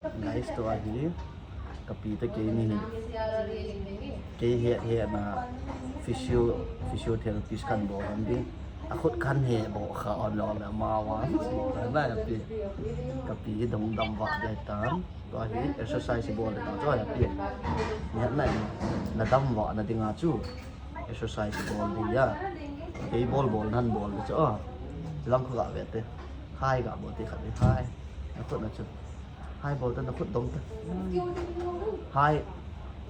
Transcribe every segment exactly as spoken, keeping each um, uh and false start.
Guys, tua hi kapi te keini hi. Kei he he na physio physiotherapist kan bol ham ding. A khut kan he bo kha on lo le ma wa. Na ya pi. Kapi hi dong dam va de tan. Tua hi exercise bol de ta cho ya pi. Ni na na dam va na ding a chu. Exercise bol de ya. Kei bol bol nan bol de cho. Lang khu ga ve te. Hai ga bol te kha de hai. Na khut na chu. Hai bol ta, na khut dom ta. Hai.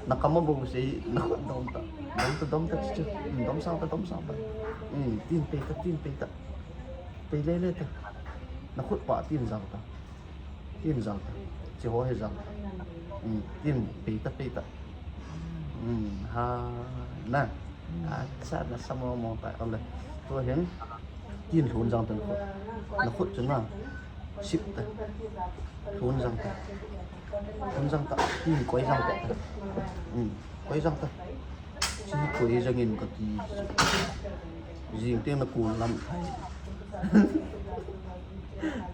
Na kam a bol se, na khut dom ta. Dom ta, dom ta, chu. Dom sang ta, dom sang ta. Tin pei ta, tin pei ta. Pei le le ta. Na khut pa tin jang ta. Tin jang ta. Chi ho he jang ta. Tin pei ta, pei ta. Ha. Na. Acha, na samo mo ta. Ole. Tua hin. Tin lhun jang ta na khut. Na khut chu na. Sip ta. Lhun jang ta. Lhun jang ta. Tin koi jang ta. Koi jang ta. Chi koi jang in ka ti. Jing teng na kun lam thai.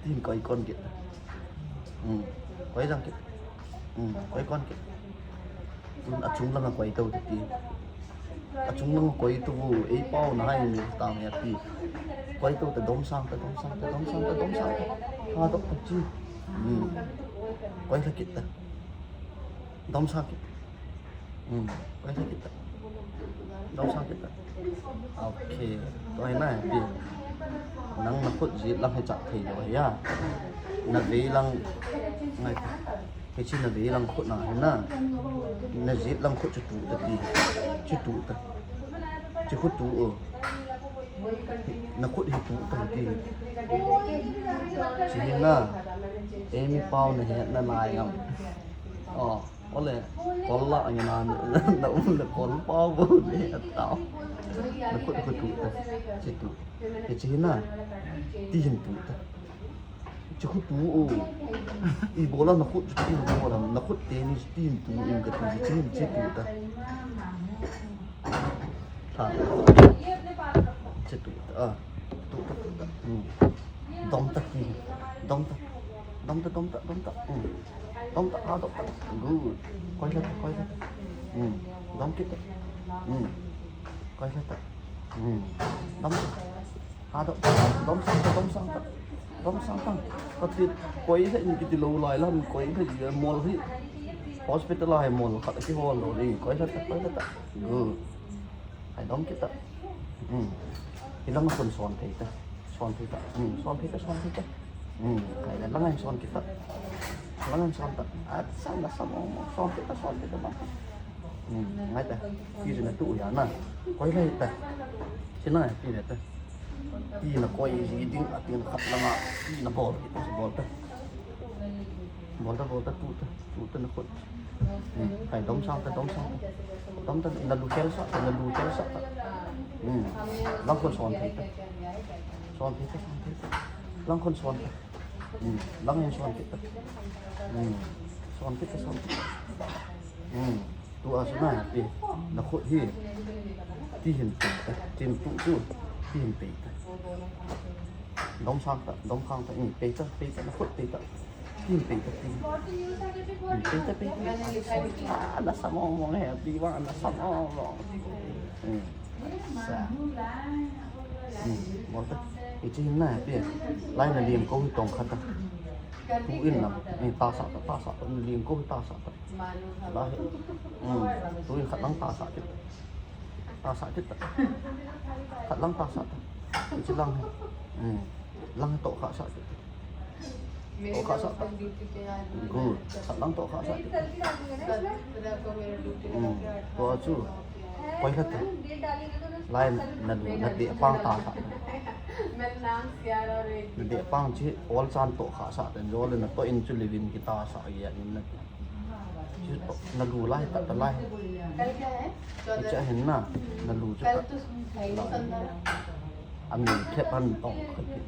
Tin koi kon ke. Koi jang ke. Koi kon ke. Tun achung langa koi to ti. Achung langa koi to bu ei pau na hai mi ta me ti. Koi to ta dom sang ta, dom sang ta, dom sang ta, dom sang ta. Ha to ta chi. Koi la kit ta. Dom sang kit. Koi la kit ta. Dom sang kit ta. Okay. Tua hi na pi. Nang na khut jit lang hi chak thei lo ya. Na vei lang ngai. Hichi na vei lang khut na hi na. Na jit lang khut chu tu ta ti. Chu tu ta. Chu khut tu o. Na khut hi tu ta ti. Chi hi na. Emi pau na he na lai ngam. Oh. Ole, kol la angina na um na kol pa bo ne atao. Na khut khut tu ta. Chi tu. Hichi hi na. Tin tu ta. Chi khut tu o. I bola na khut tin bola na khut te ni tin tu in ka tu chi chi tu ta. Ta. Chi tu ta. Ah. Tu ta tu ta. Dom ta ki. Dom ta. Dom ta, dom ta, dom ta. Dom ta, ha dom ta. Good. Koi la ta, koi la ta. Dom kit ta. Koi la ta. Dom ta. Ha dom ta, dom sang ta, dom sang ta. Dom sang ta. Kati koi la in kiti lo lai la, koi la in mol hi. Hospital a hi mol khat ki hol lo ni. Koi la ta, koi la ta. Good. Hai dom kit ta. Hilang kon son thei ta. Son thei ta. Son thei ta, son thei ta. Hai la lang son kit ta. Lang son ta. At san la sam son kit ta, son thei ta ba. Ngai ta. Ki na tu ya na. Koi la ta. Chi na ki ta. Ti na koi ji ding a tin khat langa. Ti na bol. Bol ta. Bol ta, bol ta, tu ta. Tu ta na khut. Hai dom sang ta, dom sang ta. Dom ta, na lu khel sa ta, na lu khel sa ta. Lang kon son thei ta. Son thei ta, son thei ta. Lang kon son ta. Lang hin son thei ta. Son thei ta, son thei ta. Tu a su na pi. Na khut hi. Ti hin pei ta. Tin tu tu. Ti hin pei ta. Dom sang ta, dom sang ta. Pei ta, pei ta, na khut pei ta. Tin pei ta, tin. Pei ta, pei ta. Ah, na samo mo he, pi wa, na samo mo. Sa. Bol ta. Hichi hin na pi. Lai na lim ko hi tong khat ta. Tu in na. Ni ta sa ta, ta sa ta. Lim ko hi ta sa ta. Lai. Tu in khat lang ta sa kit. Ta sa kit ta. Khat lang ta sa ta. Hichi lang. Lang to kha sa kit. To kha sa ta. Good. Khat lang to kha sa ta. Tua chu. Koi khat ta. Lai na lu, na de pang ta sa. Na de pang chi ol chan to kha sa ta. Jo le na to in chu living kita sa ya in na. Chu to, na lu lai ta ta lai. Cha hin na, na lu chu ta. Ami khep an tong kha ki.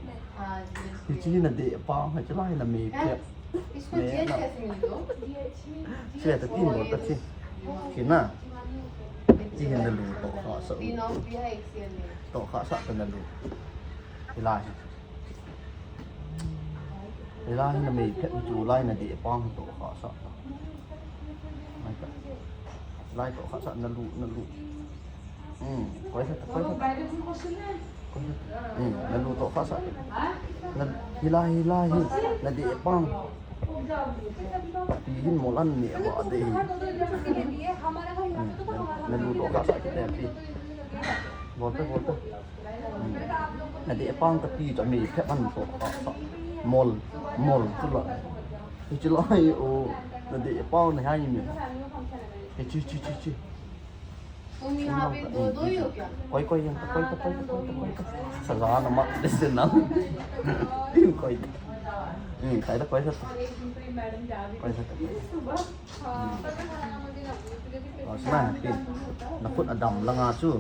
Hi chi na de pa, ha chi lai na mi khep. इसको जेल कैसे मिल गया? Chi ta tin bol ta chi. Chi na. Chi hin na lu to kha sa. तीन ऑफ भी है, एक सीएल नहीं। To kha sa ta na lu. Hi lai. Lai na mei phet chu lai na deh pang toh khah sah. Lai ta. Lai toh khah sah na lu, na lu. Hmm, koi sah ta, koi sah ta. Koi sah ta. Hmm, na lu toh khah sah. Na, hilai, hilai, hi. Na deh pang. Ti hin mol an ne ba de hi. Hmm, na, na lu toh khah sah kit te pi. Bol ta, bol ta. Hmm. Na deh pang kati chu mi phet an toh khah sah. Mol, mol chu la. Hichu la hi o, na deh pang na hai mi. Hichu, chu, chu, chu. तुम यहाँ पे दो दो ही हो क्या? Koi, koi, yang ta, koi ta, koi ta, koi ta, koi ta. Saja na mat de se na. Koi ta. Hmm, koi ta, koi ta. Koi ta. Oh, sna, pi. Na khut adam langa chu.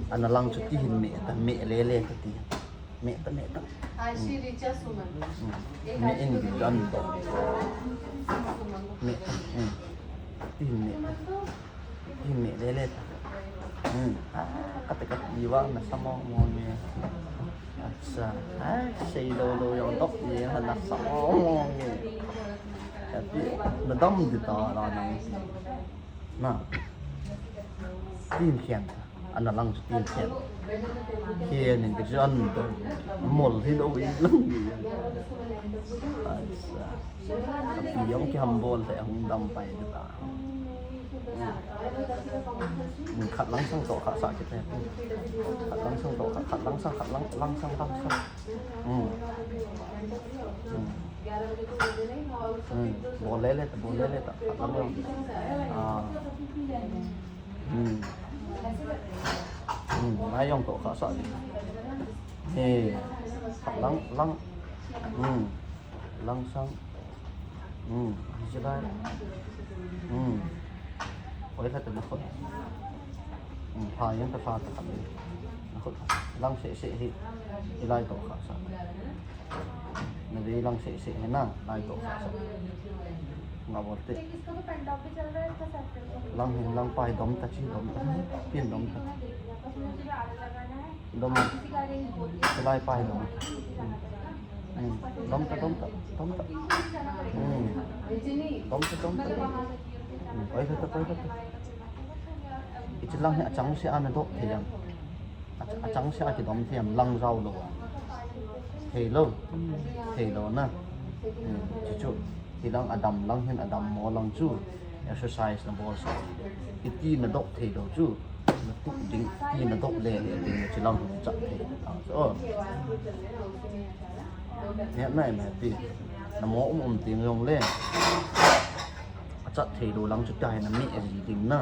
Ana lang chu ti hin meh ta, meh le le ta ti. Meh ta, meh ta. Hmm. Hmm. Meh in bi dan to. Meh ta. Hmm. Ti hin meh ta. Ti hin meh le le ta. Hmm. Ah, kate kate wa na sa mo mo ni. Acha. Ah, sei lo lo yong tok ni na sa mo mo ni. Tapi na dam di ta la nang. Na. Tin khian. Ana lang chu tin khian. Khian in ka chu an to. Mol hi lo in lang ni. Acha. Pi yong ki ham bol te hung dam pai de ta. Hmm. Khat lang sang toh khah sah kit te. Khat lang sang toh khah, khat lang sang, khat lang, lang sang, lang sang. Hmm. Hmm. Hmm. Bol le le ta, bol le le ta. Khat lang lang. Ah. Hmm. Hmm. Nai yong toh khah sah kit. He. Khat lang, lang. Hmm. Lang sang. Hmm, hi chi lai. Hmm. Koi khat na khut. Hmm, pha yang ta pha ta khat. Na khut. Lang se se hi. Hi lai toh khah sah. Na ve lang se se hi na, lai toh khah sah. Nga bol te. Lang hi, lang pa hi dom ta chi, dom ta. Pin dom ta. Dom. Hi lai pa hi dom. Hmm. Dom ta, dom ta, dom ta. Hmm. Dom ta, dom ta. Hmm. Koi khat ta, koi khat ta. Hichi lang hi achang se ana doh thei jeng. Ach-, achang se a kidom thei jeng lang jao lou a. Thei lou. Thei lou na. Hmm. Chu chu. Hi lang adam lang hin adam mo lang chu. Exercise na bol sa. Iti na doh thei lou chu. Na tuh ding, iti na doh le le ding na chi lang hung chat thei. Ah, so. Ngai nai na pi. Na mo um um ting jong le. Achat thei lou lang chu tai na meh ji ding na.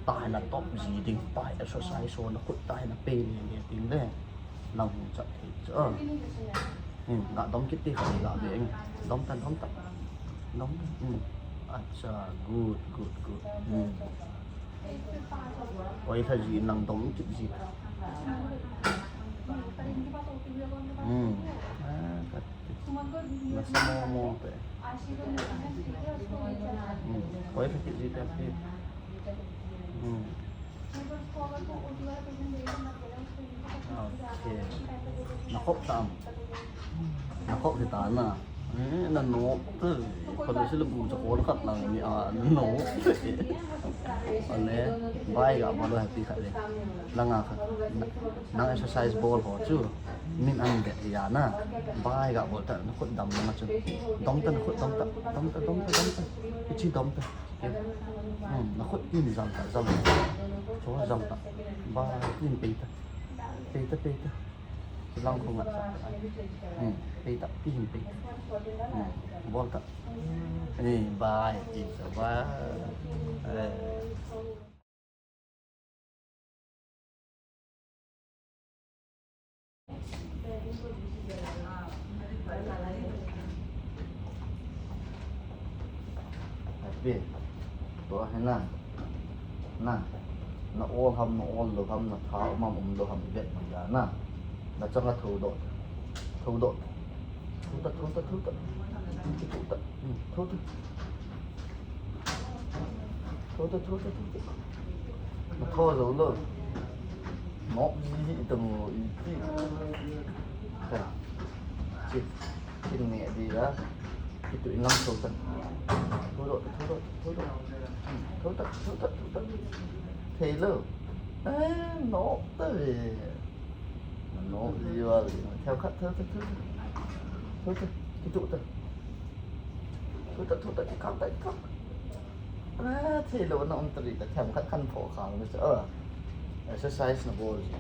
Tai na top ji ding, tai exercise ho na khut tai na pe le le ding le. Lang hung chat thei chu. Hmm, nga dom kit ti kha nga ve eng. Dom ta, dom ta. Dom ta. Hmm. Acha, good, good, good. Hmm. Koi tha ji nang dom kit ji. Hmm. Ah, ka ti. Na sa mo mo te. Hmm. Koi tha kit ji te ti. Hmm. Okay. Na khop tam. Na khop hi ta na. Eh, na no te. Ko le sila bu cha ko khat lang ni a, na no te. Ale, bai ga bol happy khat le. Langa khat. Na, nang exercise bol ho chu. Min an de ya na. Bai ga bol ta na khut dam na chu. Dom ta na khut dom ta. Dom ta, dom ta, dom ta. Ichi dom ta. Hmm, na khut in jam ta, jam ta. Cho jam ta. Ba in pei ta. Pei ta, pei ta. Lang khung a. Hmm, pei ta, pei hin pei ta. Hmm, bol ta. Eh, ba, ti sa ba. Eh. Happy. Tua hi na. Na. Na ol ham, na ol lou ham, na tha um ham, um lou ham, i vet man da na. Na chang a tho doh. Tho doh. Tho ta, tho ta, tho ta. Tho ta. Hmm, tho ta. Tho ta, tho ta, tho ta. Na tho jou lou. Nok ji hi i tang lou i ti. Ka. Chi. Kin nge di la. Kitu in lang tho tan. Tho doh, tho doh, tho doh. Hmm, tho tan, tho tan, tho tan. Thei lou. Eh, nok ta ve. Nok ji va ve. Themkhat, tho tan, tho tan. Tho tan, kitu tan. Tho tan, tho tan, kikam tan, kikam tan. Ah, thei lou na um ta ri ta, themkhat kan pho khang ni chu. Ah. Exercise na bol ji.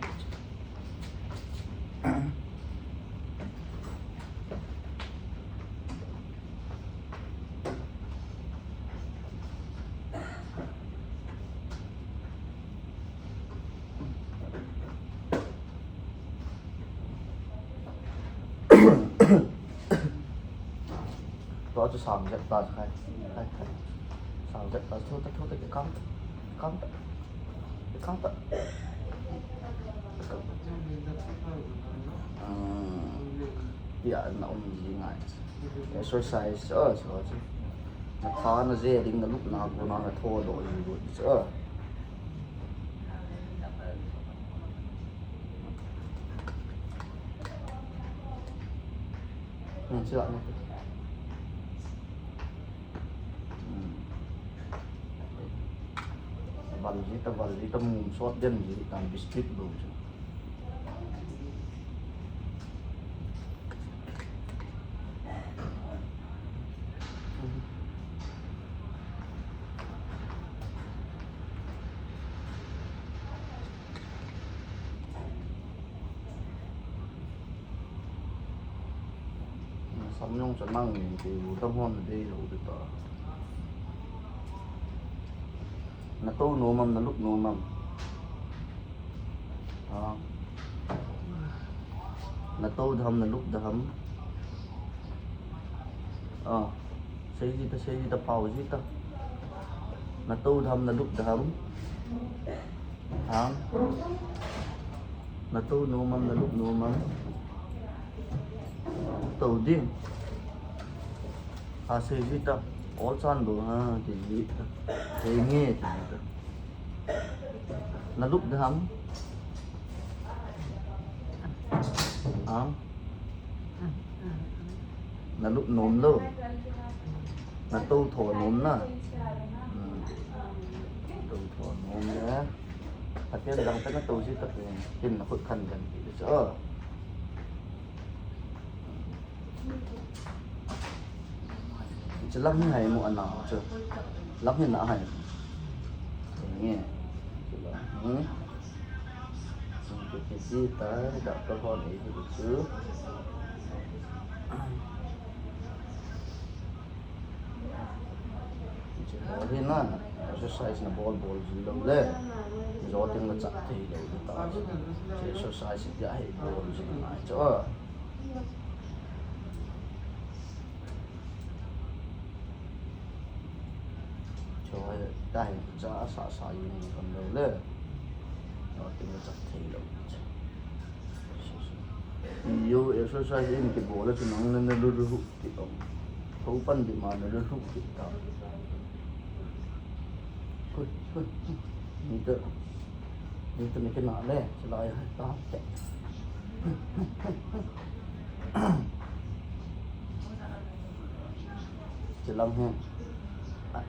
Tua chu sang jep ta chu khai. Khai, khai. Sang jep ta chu, tho ta, tho ta, kikam ta. Kikam ta. Kikam ta. Kikam ta. Ah. Tia na um ji ngai. Exercise, ah, chu, chu. Na tha na je ding na lup na ko na na tho doh ji got chu. Hmm, chu a na. Hmm. Val ji ta, val ji ta, mum sot den ji ta, biscuit bou chu. Sam jong chu nang in ti u dam hon dei lou ding ta. Na to nom am, na lup nom am? Ha? Na to dem, na lup dem? Ah, sei ji ta, sei ji ta, pao ji ta. Na to dem, na lup dem? Ha? Na to nom am, na lup nom am? To ding. Ha, sei ji ta. Ol chan bou ha, ti ji ta. Henge, ti ji ta. Na lup dem? Ha? Na lup nom lou. Na to tho nom na. Hmm. To tho nom le. Pathen dang ta na to ji ta pe. Kin na khut khan gan ti chu. Chu lang hi hai mo ana chu. Lang hi na hai. Nge. Chu lang hi. Chu ti ti ta, doctor hon ei ti chu. Chu ho hi na, exercise na bol bol ji lou le. Jou teng le chah thei lou ta. Chu exercise ti a hi bol ji ngai chu. Choi, tai cha sa sa yin ni kam lo le. Choi, tin cha thei lo. Yo, exercise in kibol le chu nang na na lu lu ti om. Ko pan di ma na lu lu ti ta. Hui, hui, hui. Ni ta, ni ta ni kina le, chila ya ta. Chilang hi. A,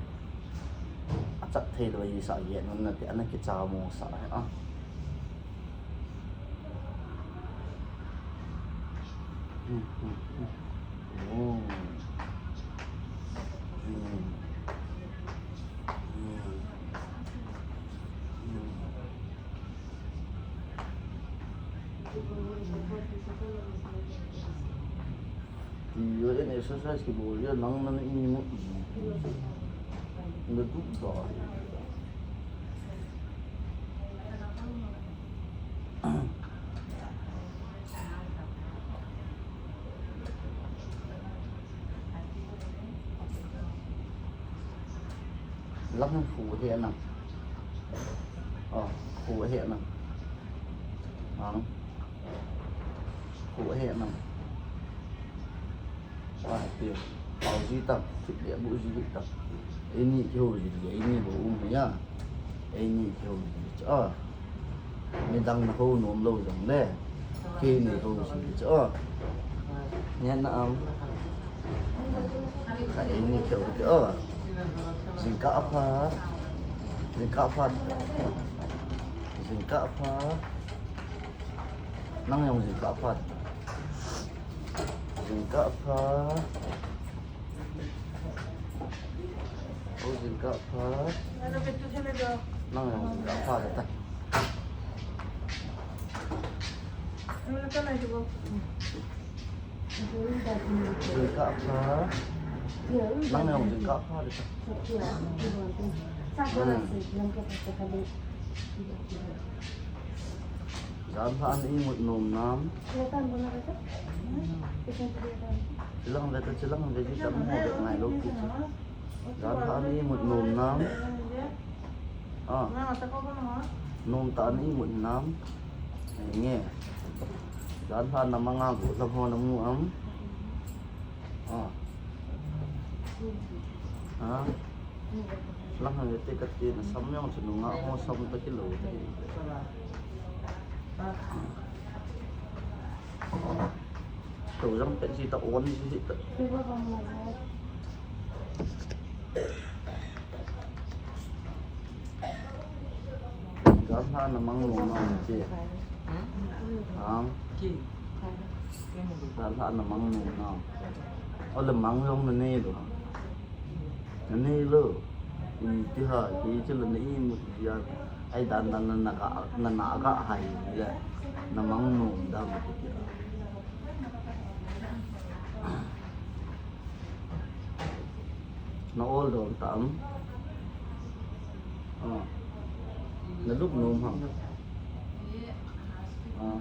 achak thei lou hi sa ye nun na ti ana kicha mo sa hi a. Hmm, hmm, hmm. Oh. Hmm. Hmm. Hmm. Ti yo, en exercise kibol yo, nang nang ini mo. Na tu ba. Lang khu he nang. Oh, khu he nang. Ang. Khu he nang. Wa, ti. Pau ji tam, ti le bu ji tam. Eini kihou ji, eini bou um ya. Eini kihou ji. Ah. Midang na hou nom lou jong le. Keini hou ji. Ah. Ngen na am. Kha eini keu ti o. Jingkah pha. Jingkah pha. Jingkah pha. Nang jong jingkah pha. Jingkah pha. O jingkah pha. Nang jong jingkah pha ta. Jingkah pha. Nang jong jingkah pha ta. Hmm. Jan lha na imut nom nam. Chilang ve ta, chilang ve, di tam mo ve ngai lo ki. Jan lha na imut nom nam. Ah. Nom ta na imut nam. Nge. Jan lha na manga gu lam ho na mu am. Ah. Ha? Lang hang te ka ti na sam yong chu nunga ho sam ta kilo. To jang pe si ta on si ta. Jan lha na mang nom nam chi. Ang. Jan lha na mang nom nam. O le mang jong na nei lo. Na nei lo. I ti ha, i ti lo na imut ya. Ai dan dan na na ga, na na ga hai ya. Na mang nom da mo ti ya. Na ol dom tam. Ah. Na lup nom ham. Ah.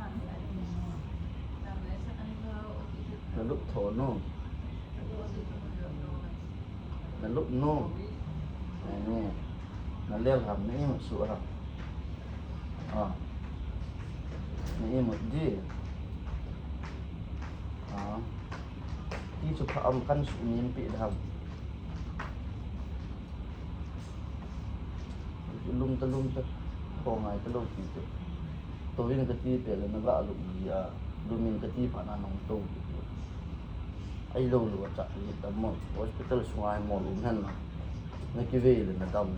Na lup tho nom. Na lup nom. Eh, na lel ham, na imut su ham. Ah. Na imut di. Ah. Ti chu pha am kan su nim pi dam. Lum ta, lum ta. Ko ngai ta lo ti chu. To vin ka ti pe le na ga lum di a. Lum in ka ti pa na nong to ti chu. Ai lo lo cha ni ta mo. Hospital sunga mo lum hen na. Na ki ve le na dam.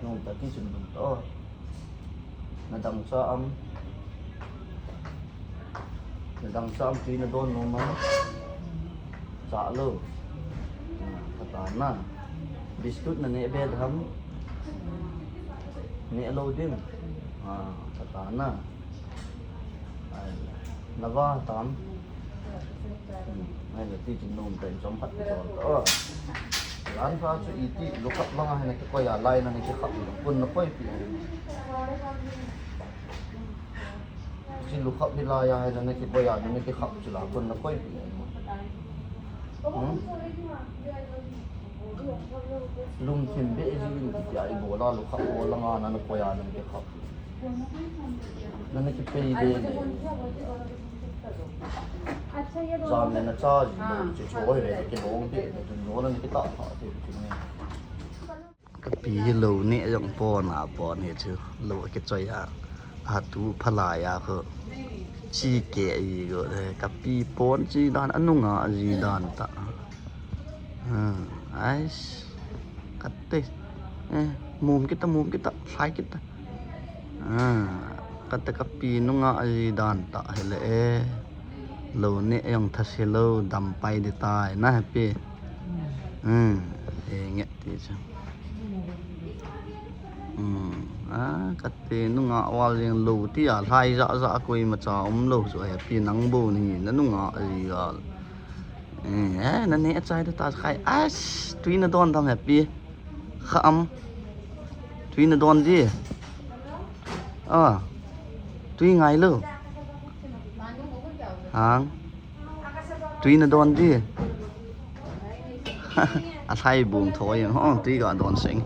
Nong ta ti chun dum to. Na dang cha am. Na dang cha am tui na don nom am. Cha lo. Pha ta na. Biscuit na ne be dam. Ne lo din. Ah, pha ta na. Ai, na va tam. Hmm, ai, na ti chin nom ta in chom phat ki chol ta. Oh. Jan pha chu i ti lu khap bang a na ki koi a lai na ki khap. Kun na koi pi. Chi lu khap ni lai a na ki koi a na ki khap chu la kun na koi pi. Hmm? Lum thim be ji in ki ai bo la lu khap bo la nga na na koi a na ki khap. Nana kipei de. Jam le na cha ji lo, chu chu hoi ve, kibong de, na tun lo na kita pha de, chu ne. Ka pi hi lo ne jong pon a pon hi chu, lo kichoi a, a tu phalai a ko. Chi ke i ko de, ka pi pon chi dan, anunga ji dan ta. Ah, ais. Kate. Eh, mum kita, mum kita, sai kita. Ah, kate ka pi nunga aji dan ta hile eh. Lo ne jong thase lo dam pai di tai na happy. Hmm, eh, nge ti chu. Hmm, ah, kate nunga wal jeng lo ti a lai ja ja koima cha um lo chu happy nang bo ni na nunga aji gal. Eh, eh, na ne achai ta ta khai. As, tui na don dam happy. Kha am. Tui na don di. Ah. Tui ngai lo. Hang. Tui na don di. A thai bung thoi ho, tui ga don seng.